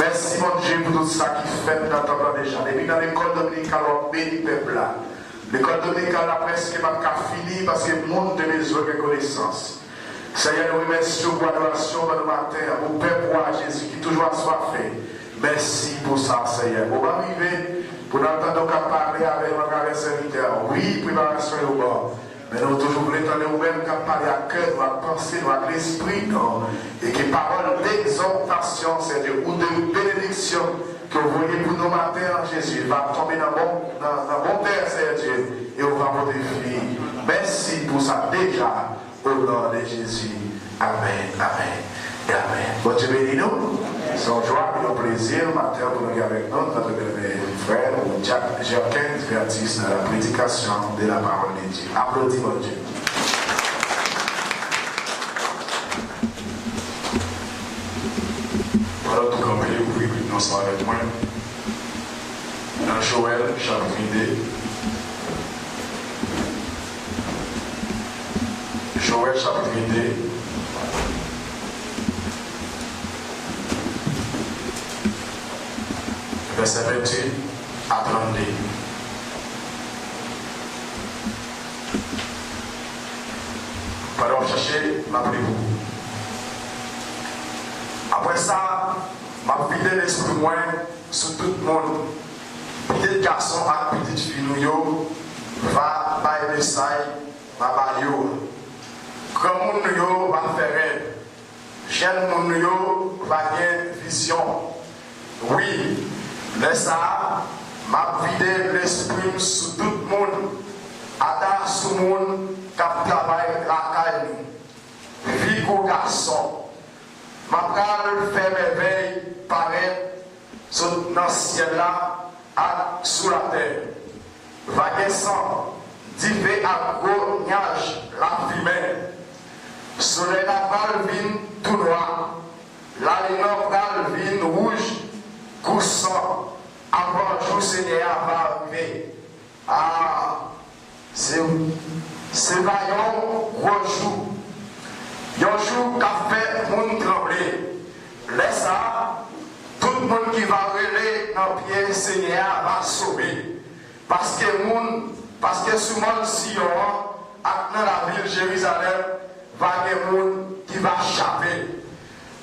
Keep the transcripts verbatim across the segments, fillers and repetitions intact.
Mèsi, Bondye, pou tout sa ki fèt nan tanp lan deja. Depi nan lekòl dominikal, w ap beni pèp la. Lekòl dominikal la prèske p ap ka fini paske moun te bezwen gen konesans. Senyè, nou remèsye w pou adorasyon w ban nou maten an, pou pèp ou a, Jezi, ki toujou aswafe. Mèsi pou sa, Senyè. Moman rive pou n ap tande w k ap pale avè nou atravè sèvitè w. Wi, preparasyon yo bon. Men nou toujou vle tande ou menm k ap pale ak kè nou, ak panse nou, ak lespri nou, e ke pawòl degzòtasyon, Senyè, ou de benediksyon ke w voye pou nou maten an, Jezi, va tonbe nan bon, nan, nan bon tè, Senyè Dye, e ou va pote fwi. Mèsi pou sa deja, o non de Jezi. Amèn, amèn. Amen. Bondye beni nou. Se yon jwa epi yon plezi maten an pou nou gen avèk nou notre bien-aimé frè nou, Jack Jerkens Vertus, dans la prédication de la parole de Dieu. Aplodi Bondye. Pandan nou kanpe, ouvri Bib nou ansanm avèk mwen. Nan Jowèl, chapit vennde. Jowèl, chapit vennde, vèsè venntuit a trannde. Pandan w ap chache, m ap li pou ou. Apre sa, m ap vide Lespri mwen sou tout moun. Pitit gason ak pitit fi nou yo va bay mesay m a ba yo a. Granmoun nou yo va fè rèv. Jèn moun nou yo va gen vizyon. Wi, lè sa a, m ap vide Lespri m sou tout moun, ata sou moun k ap travay lakay nou. Fi kou gason, m ap pral fè mèvèy parèt sot nan syèl la ak sou latè. Va gen san, dife ak gwo nyaj lafimen. Solèy la pral vin tou nwa, lalin nan pral vin wouj kou san, avan jou Senyè a va rive. A, se, se va yon gwo jou, yon jou k ap fè moun tranble. Lè sa a, tout moun ki va rele nan pye Senyè a va sove. Paske moun, paske sou mòn Siyon an ak nan lavil Jerizalèm va gen moun ki va chape.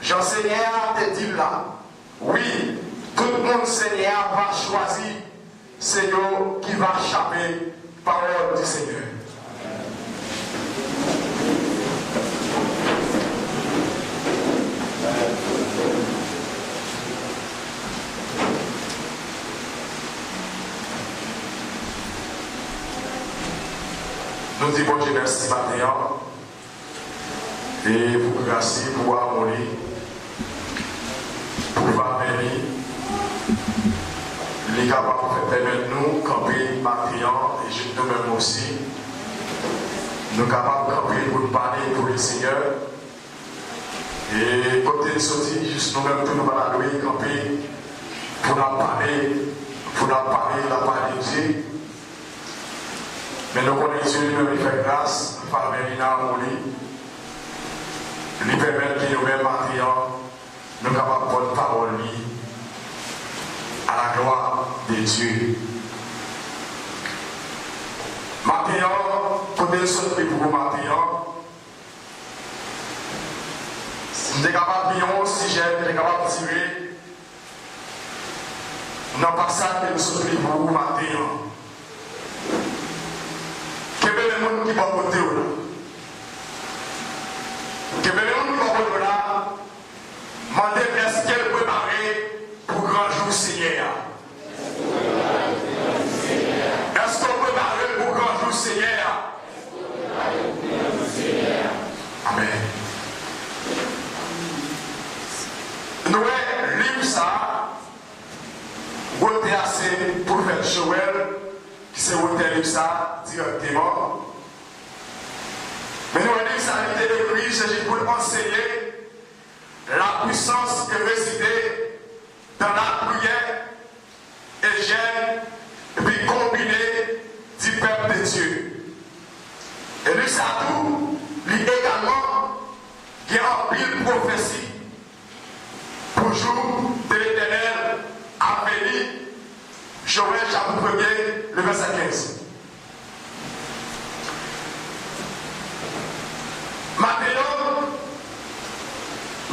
Jan Senyè a te di l la, wi, tout moun Senyè a va chwazi, se yo ki va chape. Parole du Seigneur. Nou di Bondye mèsi maten an. E pou gras li, pou amou li, pou favè li, li kapab fè pèmèt nou kanpe maten an, e jis nou menm osi, nou kapab kanpe pou n pale pou Lesenyè. E kote n soti, jis nou menm tou, nou pa ta dwe kanpe pou n ap pale, pou n ap pale la parole de Dieu. Men nou konnen Dye li menm li fè gras, favè li nan amou li. Li pèmèt ke nou menm maten an, nou kapab pòt pawòl li à la gloire de Dieu. Maten an, kote n sot li pou maten an, si n te kapab gen yon sijè, n te kapab tire nan pasaj ke nou sot li pou ou maten an. Kenbe men moun ki bò kote w la. Kenbe men moun ki bò kote w la. Mande l èske l prepare pou gran jou Senyè a. Èske w prepare pou gran jou Senyè a? Amèn. Nou wè liv sa a, otè a se pwofèt Jowèl, ki se otè liv sa a dirèkteman. Men nou wè liv sa a, li te ekri, se jis pou l anseye la puissance qui réside dans la prière et jeûne, et puis combiné du peuple de Dieu. E liv sa tou, li egalman gen anpil pwofesi pou jou de Letènèl. Jowèl, chapit premye, le vèsè kenz. Maten an,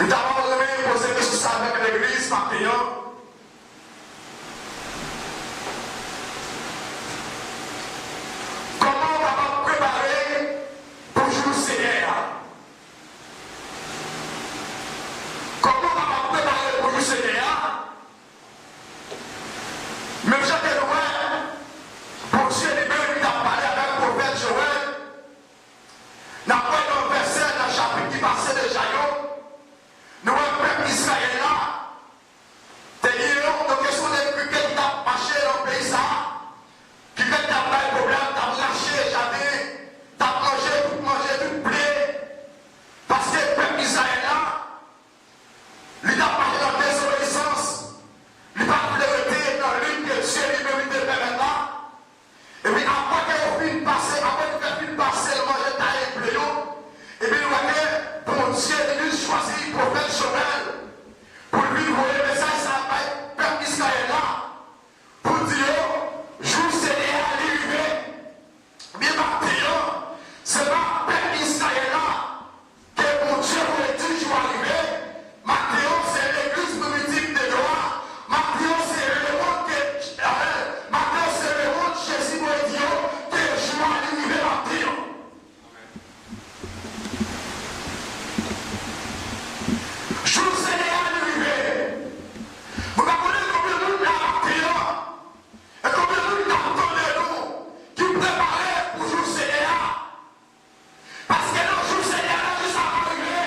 m ta renmen poze kesyon sa avèk legliz maten an. Kòman w kapab prepare pou jou Senyè a? Kòman w kapab prepare pou jou Senyè a? Menm jan ke nou wè, Bondye li menm li t ap pale avèk pwofèt Jowèl, n ap wè nan vèsè, nan chapit ki pase deja yo, nou wè pèp Izrayèl la, te gen yon, yon kesyon de kriket ki t ap mache nan peyi sa a, kriket t ap bay pwoblèm, t ap rache jaden, t ap manje tout, manje tout ble, paske pèp Izrayèl la, li t ap mache nan dezobeyisans. Li pa t vle rete nan liy ke Dye li menm li te pèmèt la. Epi apre ke yo fin pase, apre ke yo fin pase manje taye ble yo, epi nou wè ke Bondye li vin chwazi pwofèt Jowèl pou l vin voye mesaj sa a bay pèp Izrayèl la, pou l di yo, jou Senyè a li rive. Ebyen, maten an, se pa pèp Izrayèl la ke Bondye voye di jou a rive. Maten an, se legliz primitif de Gwa. Maten an, se lemonn ke, eh, maten an, se lemonn Jezi voye di yo ke jou a li rive maten an. Jou Senyè a li rive. Mwen pa konnen konbyen moun la maten an, e konbyen moun k ap tande nou ki prepare pou jou Senyè a. Paske nan jou Senyè a, jou sa a va rive,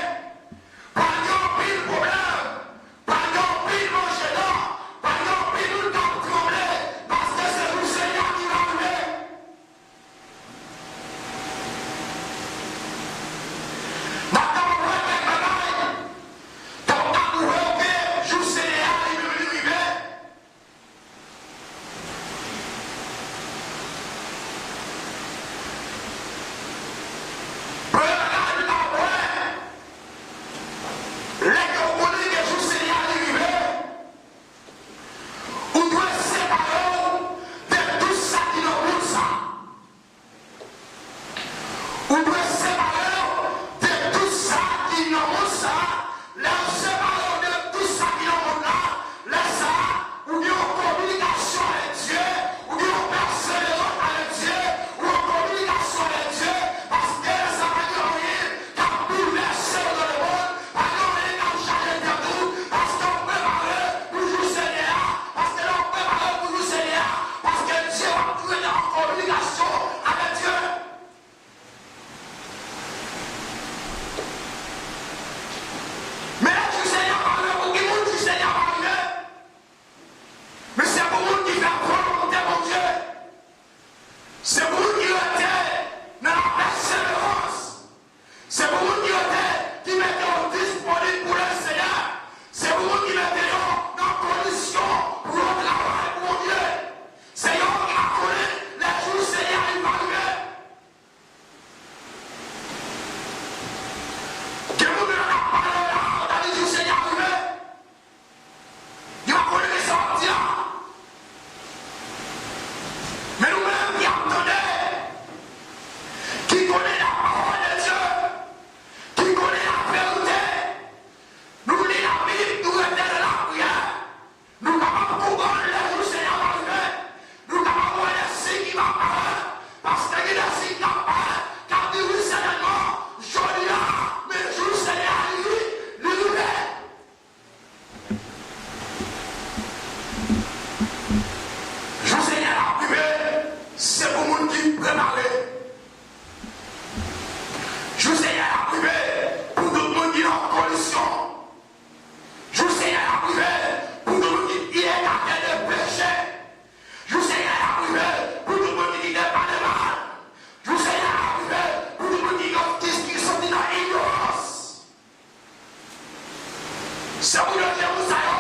pral gen anpil pwoblèm, pral gen anpil manje dan, pral gen anpil moun k ap tranble, paske se jou Senyè a ki va rive. N ap kapab wè kèk bagay k ap ka pwouve w ke jou Senyè a li menm li rive. Premye bagay nou ta wè, lè ke w konnen ke jou Senyè a li rive, ou dwe separe w de tout sa ki nan mond sa a. Ou dwe separe w de tout sa ki nan mond sa a. Lè w separe w de tout sa ki nan mond la, lè sa a, ou gen yon kominikasyon avèk Dye, ou gen yon pèseverans avèk Dye, ou gen yon kominikasyon avèk Dye, paske lè sa a pa gen anyen k ap boulvèse w nan lemonn, pa gen anyen k ap chaje tèt ou, paske w prepare pou jou Senyè a, paske lè w prepare w pou jou Senyè a, paske Dye w ap rete an kominikasyon avèk Dye. Men lè jou Senyè a pa rive, pou ki moun jou Senyè a pa rive? Men se pou moun ki fè volonte Bondye. Se pou moun ki rete nan lapèseverans. Se pou moun ki rete, ki mete yo disponib pou Lesenyè. Se pou moun ki mete yo nan kondisyon pou yo travay pou Bondye. Se yo ki va konnen lè jou Senyè a li va rive. Gen moun menm k ap pale la, yo ta di jou Senyè a rive. Yo pa konnen sa w ap di a. Men nou menm ki ap tande, ki konnen la parole de Dieu, ki konnen la verite, nou li Labib, nou rete nan lapriyè, nou kapab konprann lè jou Senyè a va rive, nou kapab wè de siy ki va parèt, paske gen de siy k ap parèt, k ap di wi sètènman, jodi a, men jou Senyè a li, li rive. Jou Senyè a ap rive, se pou moun ki prepare. Jou Senyè a ap rive pou tout moun ki nan kondisyon. Jou Senyè a ap rive pou tout moun ki, ki ekate de peche. Jou Senyè a ap rive pou tout moun ki kite pa de mal. Jou Senyè a ap rive pou tout moun ki, ki, ki soti nan ignorans. Se pou yo, se pou sa yo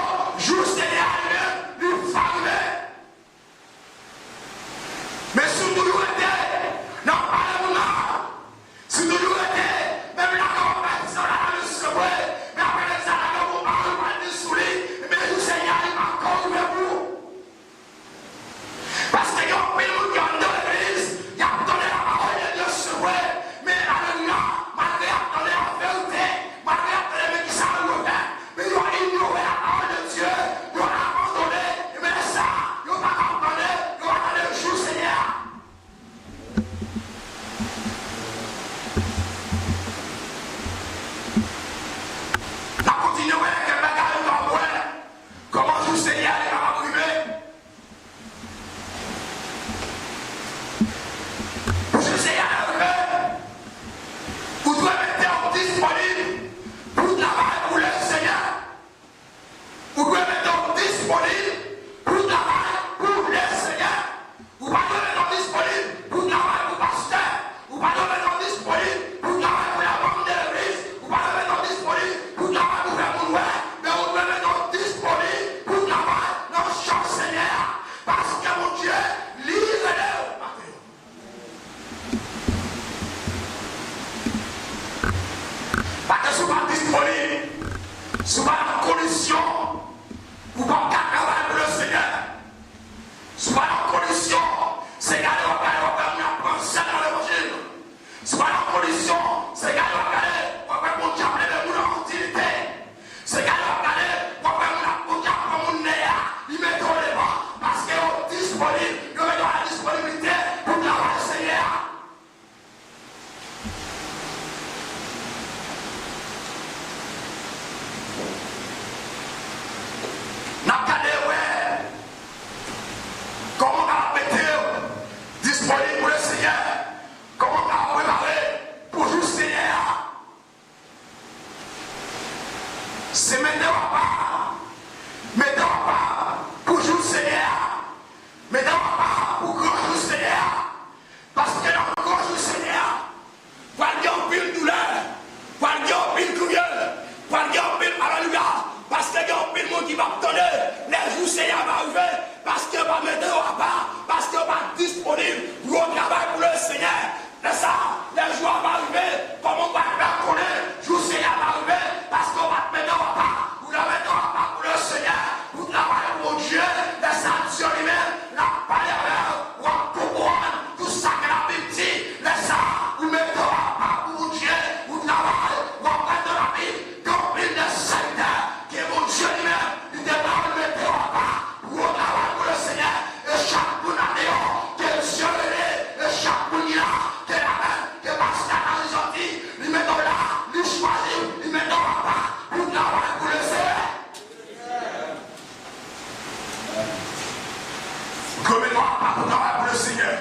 Yo mete w apa pou travay pou Lesenyè.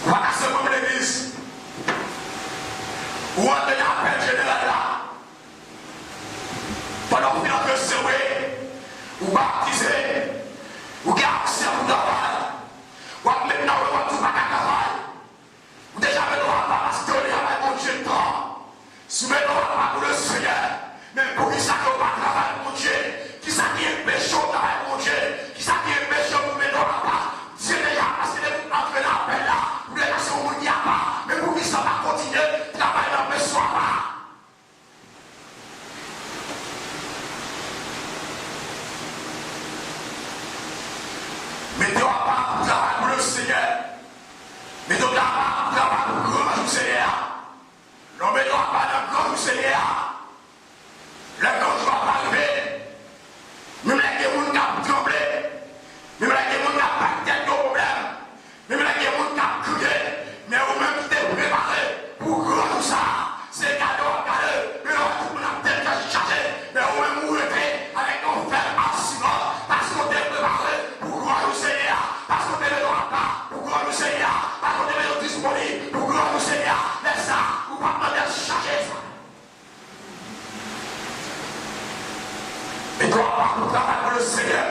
Ou pa ka se manm legliz. Ou antre nan apèl jeneral la. Pandan w fin antre, se vre, ou batize, ou gen aksè pou travay. W ap met nan ou, w ap di w pa ka travay. Ou deja mete w apa paske w deja bay Bondye tan. Si w mete w apa pou Lesenyè, men poukisa ke w pa travay pou Bondye? Kisa ki enpeche w travay pou Bondye? Kisa ki enpeche w pou mete w apa? Dye deja, paske depi w antre nan apèl la, ou deja se yon moun ki apa. Men poukisa w pa kontinye travay nan peche w apa? Mete w apa pou travay pou Lesenyè. Mete w apa pou travay pou gran jou Senyè a. Lè w mete w apa nan gran jou Senyè a, lè gran jou a va rive, menm lè gen moun k ap tranble, menm lè gen moun k ap bay tèt yo pwoblèm, menm lè gen moun k ap kriye, men ou menm ki te prepare pou gran jou sa a, se gade w ap gade, men lè w wè tout moun ap tèt chaje, men ou menm ou rete avèk yon fèb asiman, paske w te prepare pou gran jou Senyè a, paske w te mete w apa pou gran jou Senyè a, paske w te mete w disponib pou gran jou Senyè a. Lè sa a, ou p ap nan tèt chaje sa. Mete w apa pou travay pou Lesenyè.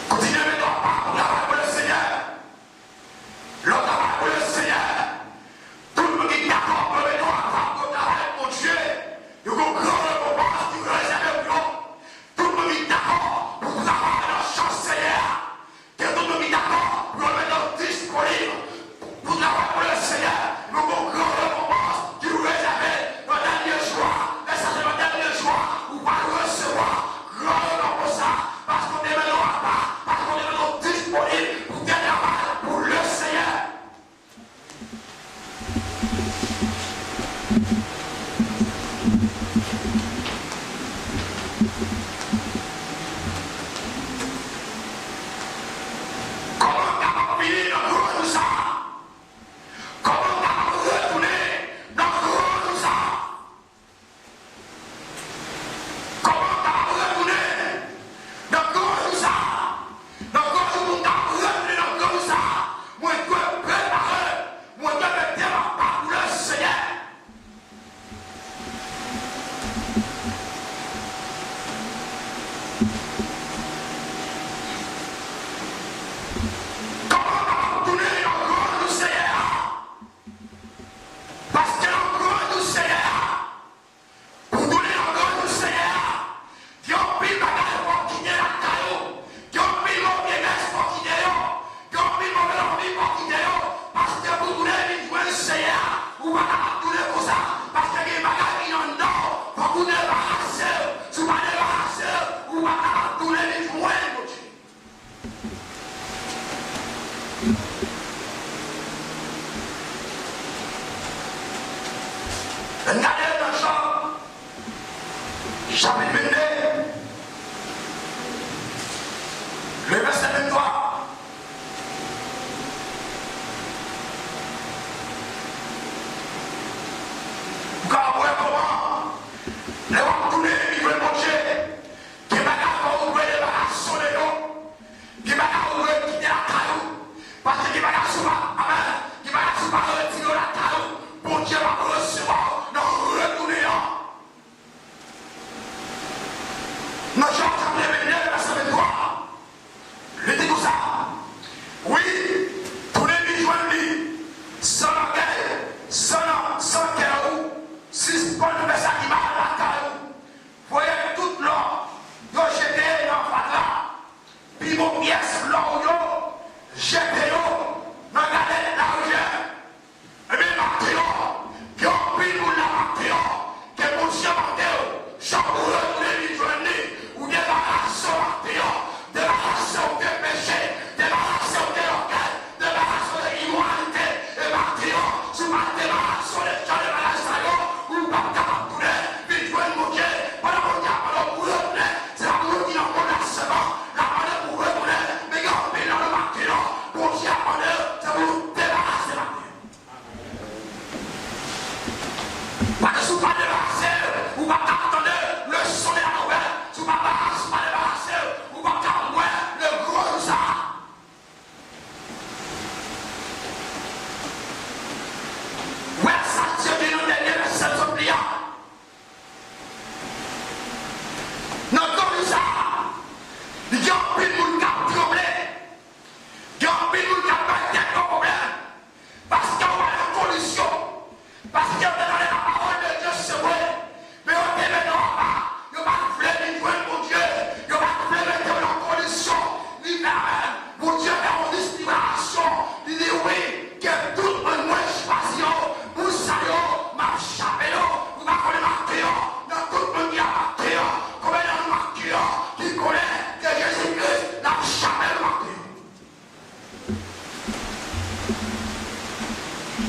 Kontinye mete w apa pou travay pou Lesenyè. Lè w travay pou Lesenyè, tout moun ki dakò pou yo mete w apa pou yo travay pou Bondye, yo gen yon gran rekonpans ki rezève pou yo. Tout moun ki dakò pou travay nan chan Senyè a, gen tout moun ki dakò pou yo mete yo disponib pou travay pou Lesenyè, yo gen yon gran rekonpans ki rezève nan dènye jou a. Lè sa se nan dènye jou a, ou pral resevwa gran rekonpans sa, paske w te mete w apa, paske w te mete w disponib pou te travay pou Lesenyè. Kòman w kapab vini nan gran jou sa a? Kòman w kapab retounen nan gran jou sa a? Kòman w kapab retounen nan gran jou sa a? Nan gran jou pou m kapab retounen nan gran jou sa a, mwen dwe prepare, mwen dwe mete m apa pou Lesenyè. Kòman w kapab tounen nan gran jou Senyè a? Paske nan gran jou Senyè a, pou w tounen nan gran jou Senyè a, gen anpil bagay fò w kite lakay ou. Gen anpil move mès fò w kite yo. Gen anpil move lanvi fò w kite yo. Paske pou w tounen vin jwenn Senyè a, ou pa kapab tounen konsa. Paske gen bagay ki anndan w. Fòk ou debarase yo. Si w pa debarase yo, ou pa kapab tounen vin jwenn Bondye. Ann gade nan Jòb, chapit vennde, le vèsè venntwa. Ou kapab wè kòman, lè w ap tounen vin jwenn Bondye, gen bagay fò ou dwe debarase w de yo. Gen bagay ou dwe kite lakay ou. Paske gen bagay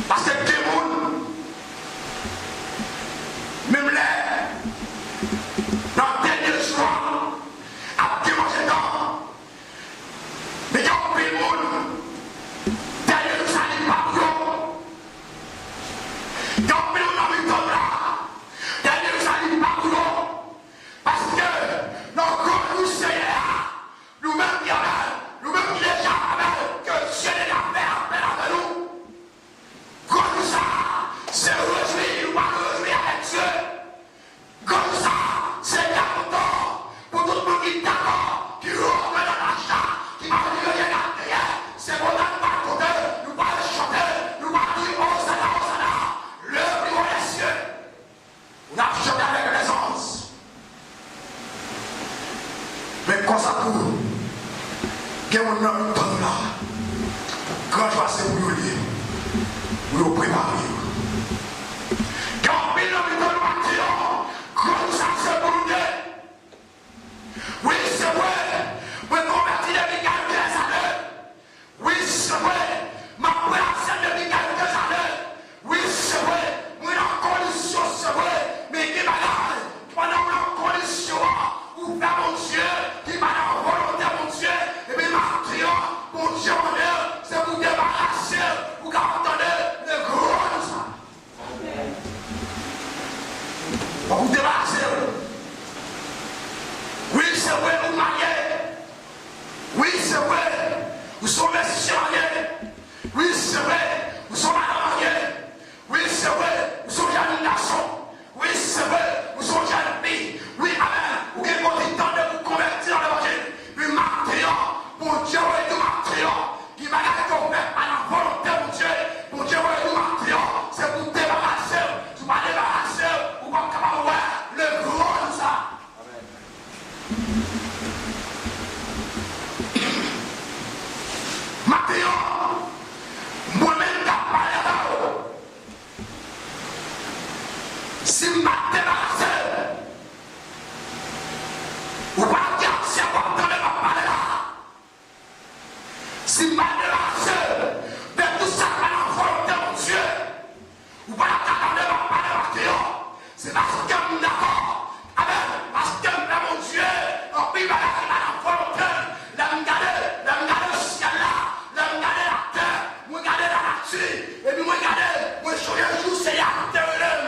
Paske gen moun, menm lè, nan dènye jou a, ap gen manje tan, men gen anpil moun, dènye jou sa li pa pou yo. Gen anpil moun nan mitan nou la, dènye jou sa li pa pou yo. Paske nan gran jou Senyè a, nou menm ki avè l, nou menm ki deja avè l, ke Dye deja fè apèl avè nou. Gran jou sa a, se rejwi, nou pral rejwi avèk Dye. Gran jou sa a, se gason tan pou tout moun ki dakò, ki rekonèt Acha, ki pa vin rejte Acha, se kontan nou pral koute, nou pral chante, nou pral di, Osana, Osana, le plus haut des cieux. N ap chante avèk lèzanj. Men konsa tou, gen moun nan mitan nou la, gran jou a se pou yo l ye, pou yo prepare yo. Gen anpil nan mitan nou maten an, gran jou sa se pou nou ye. Wi, se vre, mwen konvèti depi kèlke zane. Wi, se vre, m ap pran lasann depi kèlke zane. Wi, se vre, mwen nan kondisyon, se vre, men gen bagay, pandan w nan kondisyon an, ou fè Bondye ki pa nan volonte Bondye, epi maten an, Bondye mande, se pou debarase, ou kapab tande le grand sa. Fòk ou debarase w. Wi, se vre, ou marye. Wi, se vre, ou se yon mesye marye. Wi, se vre, ou se yon madanm marye. Wi, se vre, ou se yon jèn gason. Wi, se vre, ou se yon jèn fi. Wi, amèn. Ou gen kote tande pou konvèti nan levanjil. Wi, maten an, Bondye voye nou maten an. Gen bagay ke w fè pa nan volonte Bondye. Bondye voye nou maten an, se pou debarase w. Si w pa debarase w, ou p ap kapab wè le gran jou sa. Maten an, mwen menm k ap pale avè w, si m pa debarase w, ou pa gen aksè pou w ap tande m ap pale la. Si m pa debarase w de tout sa k pa nan volonte Bondye, ou pa t ap ka tande m ap pale maten an. Se paske m dakò. Amèn. Paske m fè Bondye anpil bagay ki pa nan volonte l. Lè m gade, lè m gade syèl la, lè m gade latè, mwen gade lanati, epi mwen gade, mwen sonje jou Senyè a te rele m.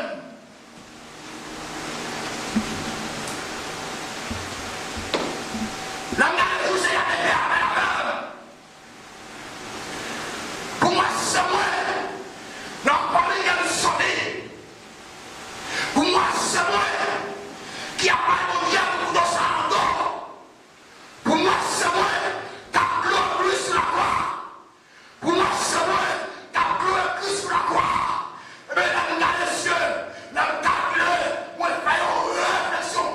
Lè m gade jou Senyè a te fè apèl avè m. Pou mwen, se mwen, nan fanmi ke m soti. Pou mwen, se mwen ki ap bay Bondye pou kouto sa nan do. Pou mwen, se mwen k ap kloure Kris sou lakwa. Pou mwen, se mwen k ap kloure Kris sou lakwa. Ebyen, lè m gade sye, lè m kalkile, mwen fè yon refleksyon.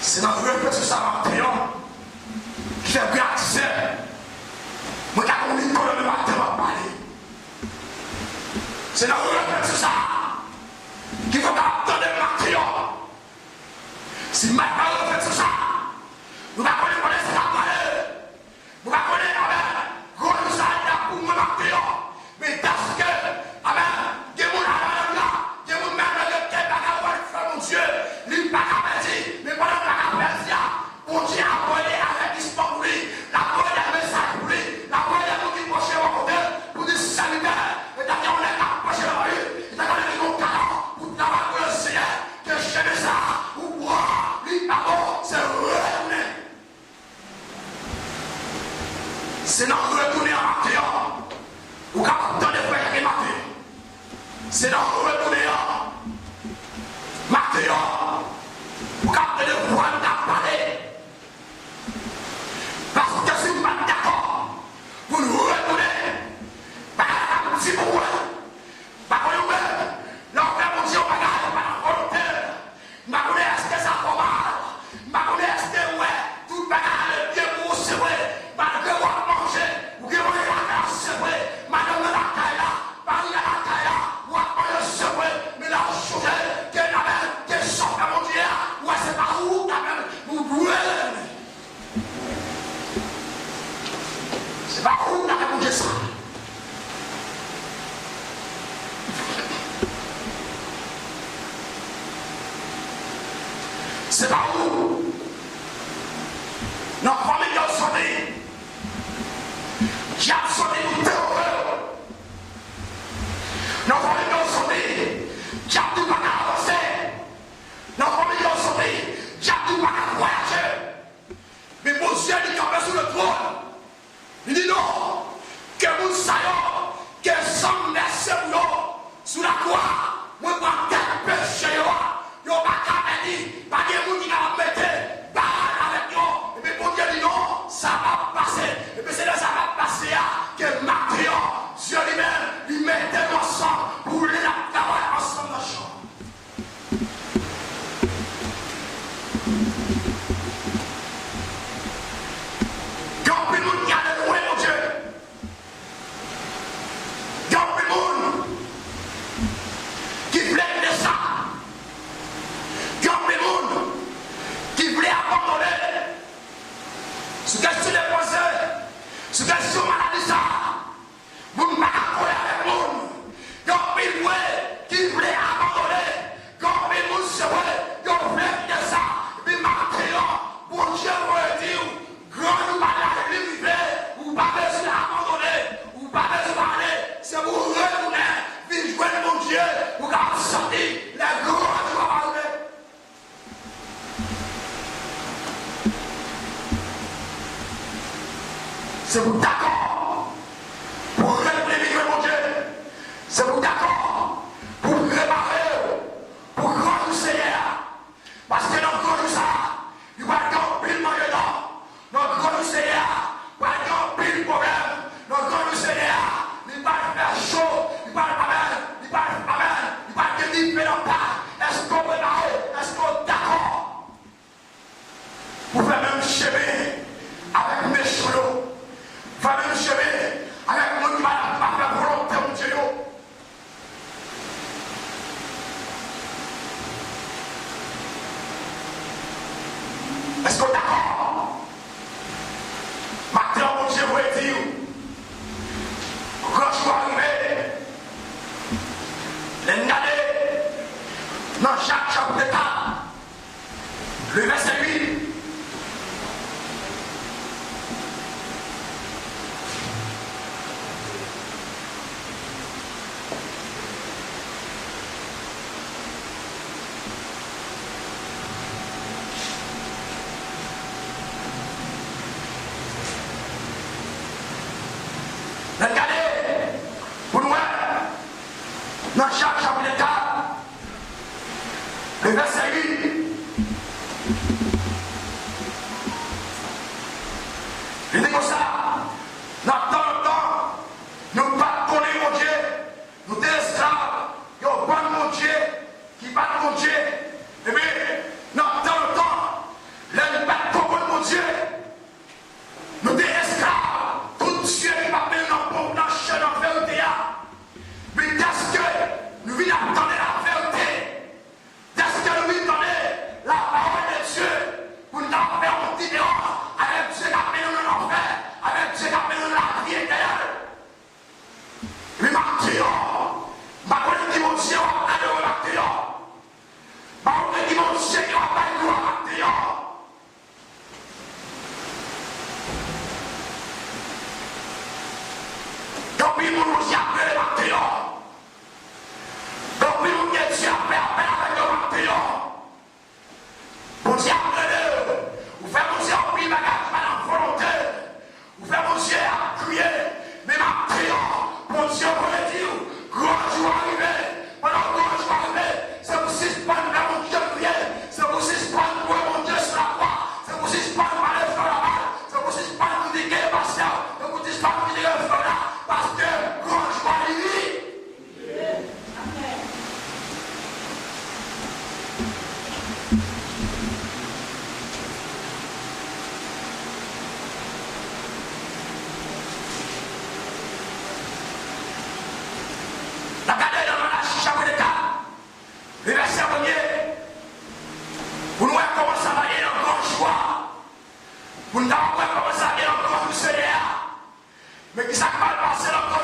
Se nan refleksyon sa maten an ki fè m gen aksè mwen ka gen yon mikwo nan men maten m ap pale. Se nan refleksyon sa ki fè w kapab tande m maten an. Si m pa t fè refleksyon sa, nou pa konnen kote sa t ap prale. Nou pa konnen, amèn, gran jou sa a li la pou mwen maten an. Men dèske, amèn, gen moun adan la, gen moun menm nan gen kèk bagay w al fè Bondye, li pa ka pèdi, men pandan l pa ka pèdi a, Bondye ap voye avètisman pou li, l ap voye de mesaj pou li, l ap voye de moun ki pwoche bò kote l, pou di sèvitè, e ta gen yon nèg k ap pwoche nan ri, e ta gen yon nèg ki gen yon talan pou travay pou le Senyè, ke chemen sa a, ou pran, li pa bon, se retounen. Se nan retounen an maten an, ou kapab tande frè Jacques maten. Se nan retounen an maten an, ou kapab tande vwa l k ap pale. Paske si m pa t dakò pou n retounen, bagay la m di pou mwen, m pa konnen ou menm, lè w fè Bondye yon bagay, pa nan volonte l. M pa konnen èske sa fè w mal. M pa konnen èske w wè tout bagay ale byen pou ou, se vre. Malgre w ap manje, ou gen manje lakay la, se vre. Madanm nan lakay la, mari nan lakay la, w ap manje Pa ou k ap manje sa. Se pa ou. Nan fanmi ke w soti, dyab soti pou devore w. Nan fanmi ke w soti, dyab di w pa ka avanse. Nan fanmi ke w soti, dyab di w pa ka vwayaje. Men Bondye li kanpe sou le twòn. Li di non, ke moun sa yo, ke san m vèse pou yo sou lakwa, mwen pran tèt peche yo a, yo pa ka pèdi, pa gen moun ki kapab mete baraj avèk yo. Epi Bondye di non, sa p ap pase. Epi se lè sa p ap pase a, ke maten an, Dye li menm, li mete nou ansanm pou li l ap travay ansanm nan chan. Gen anpil moun ki ale lwen Bondye. Gen anpil moun ki vle kite sa. Gen anpil moun ki vle abandone. Sou kesyon de panse, sou kesyon maladi sa, moun pa ka kole avèk moun. Gen anpil vre ki vle abandone. Gen anpil moun se vre, yo vle kite sa. Men maten an, Bondye voye di w, grann ou pa laj li rive, ou pa bezwen abandone, ou pa bezwen ale. Se pou w retounen, vin jwenn Bondye, ou kapab santi lè grann ou ap rive. Se pou w dakò pou w retounen vin jwenn Bondye. Se pou w dakò pou w prepare w pou gran jou Senyè a. Paske nan gran jou sa a, li pral gen anpil manje dan. Nan gran jou Senyè a, pral gen anpil pwoblèm. Nan gran jou Senyè a, li pral fè cho, li pral, amèn, li pral, amèn, li pral gen dife nan Pak. Èske w prepare? Èske w dakò pou fè menm chemen avèk mechan yo? Fè menm chemen avèk moun ki pa, pa fè volonte Bondye yo? Èske w dakò? Maten an, Bondye voye di w, gran jou a rive. Lè n gade nan Jak chapit kat, le vèsè uit. N ap gade pou n wè nan Jak chapit kat, le vèsè uit. Li di konsa, nan tan lontan, nou pa t konnen Bondye, nou te esklav yon bann bondye ki pa t Bondye. Ebyen, nan tan lontan, lè nou pa t konprann Bondye, nou te esklav tout dye ki pa t mennen nan bon, nan chemen verite a. Men dèske nou vin ap tande laverite, dèske nou vin tande lapawòl de Dye, pou n ta fè yon diferans avèk dye k ap mennen nou nan lanfè, avèk dye k ap mennen nou nan lavi etènèl. Men maten an, m pa konnen ki Bondye w ap adore maten an. M pa konnen ki Bondye ke w ap bay glwa maten an. Gen anpil moun Bondye ap rele maten an. Gen anpil moun ke Dye ap fè apèl avèk yo maten an. Bondye ap rele w. Ou fè Bondye anpil bagay ki pa nan volonte l. Ou fè Bondye ap kriye. Men maten an, Bondye voye di w, gran jou a rive. Pandan gran jou a rive, se pou sispann fè Bondye kriye. Se pou sispann louwe Bondye sou lakwa. Se pou sispann pale fè laval. Se pou sispann kritike pastè. Se pou sispann kritike frè la. Paske gran jou a rive. N ap gade nan Malachi chapit kat, le vèsè premye, pou n wè kòman sa va ye nan gran jou a, pou n kapab wè kòman sa va ye nan gran jou Senyè a. Men ki sa k pral pase nan